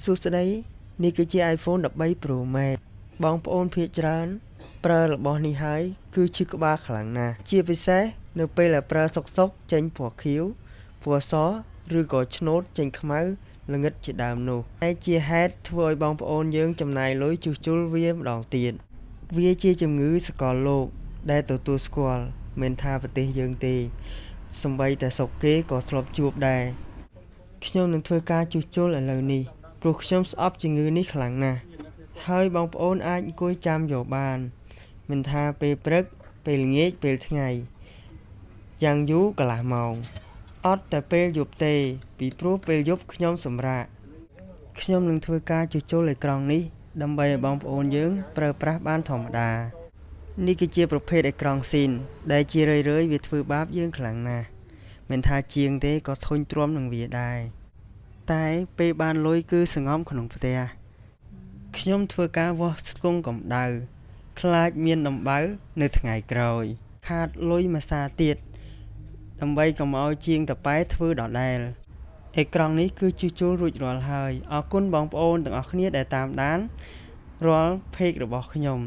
សួស្តីនេះគឺជា iPhone 13 Pro Max បងប្អូនភាគច្រើន ប្រើរបស់នេះហើយគឺឈឺក្បាលខ្លាំងណាស់ជាពិសេសនៅពេលដែលប្រើសុកសុកចេញពណ៌ខៀវពណ៌សឬក៏ឆ្នូតចេញខ្មៅល្ងិតជាដើមនោះតែជាហេតុធ្វើឲ្យបងប្អូនយើងចំណាយលុយជួសជុលវាម្ដងទៀតវាជាជំងឺសកលលោកដែលទទួលស្គាល់មិនថាប្រទេសយើងទេសូម្បីតែស្រុកគេក៏ធ្លាប់ជួបដែរខ្ញុំនឹងធ្វើការជួសជុលឥឡូវនេះព្រោះខ្ញុំស្អប់ជំងឺនេះខ្លាំងណាស់ហើយបងប្អូនអាចអង្គុយចាំយកបានមិនថាពេលព្រឹកពេលល្ងាចពេលថ្ងៃយ៉ាងយូរកន្លះម៉ោងអត់តែពេលយប់ទេពីព្រោះពេលយប់ខ្ញុំសម្រាកខ្ញុំនឹងធ្វើការជួសជុលអេក្រង់នេះដើម្បីឲ្យបងប្អូនយើងប្រើប្រាស់បានធម្មតានេះគឺជាប្រភេទអេក្រង់ស៊ីនដែលជារឿយៗវាធ្វើបាបយើងខ្លាំងណាស់មិនថាជាងទេក៏ធុញទ្រាំនឹងវាដែរតែពេលបានលុយគឺសងំក្នុងផ្ទះខ្ញុំធ្វើការវាស់ស្ទង់កម្ដៅខ្លាចមានដំបៅនៅថ្ងៃក្រោយខាតលុយមួយសាទៀតដើម្បីកុំឲ្យជាងតប៉ែធ្វើដដែលអេក្រង់នេះគឺជួសជុលរួចរាល់ហើយអរគុណបងប្អូនទាំងអស់គ្នាដែលតាមដានរាល់ page របស់ខ្ញុំ។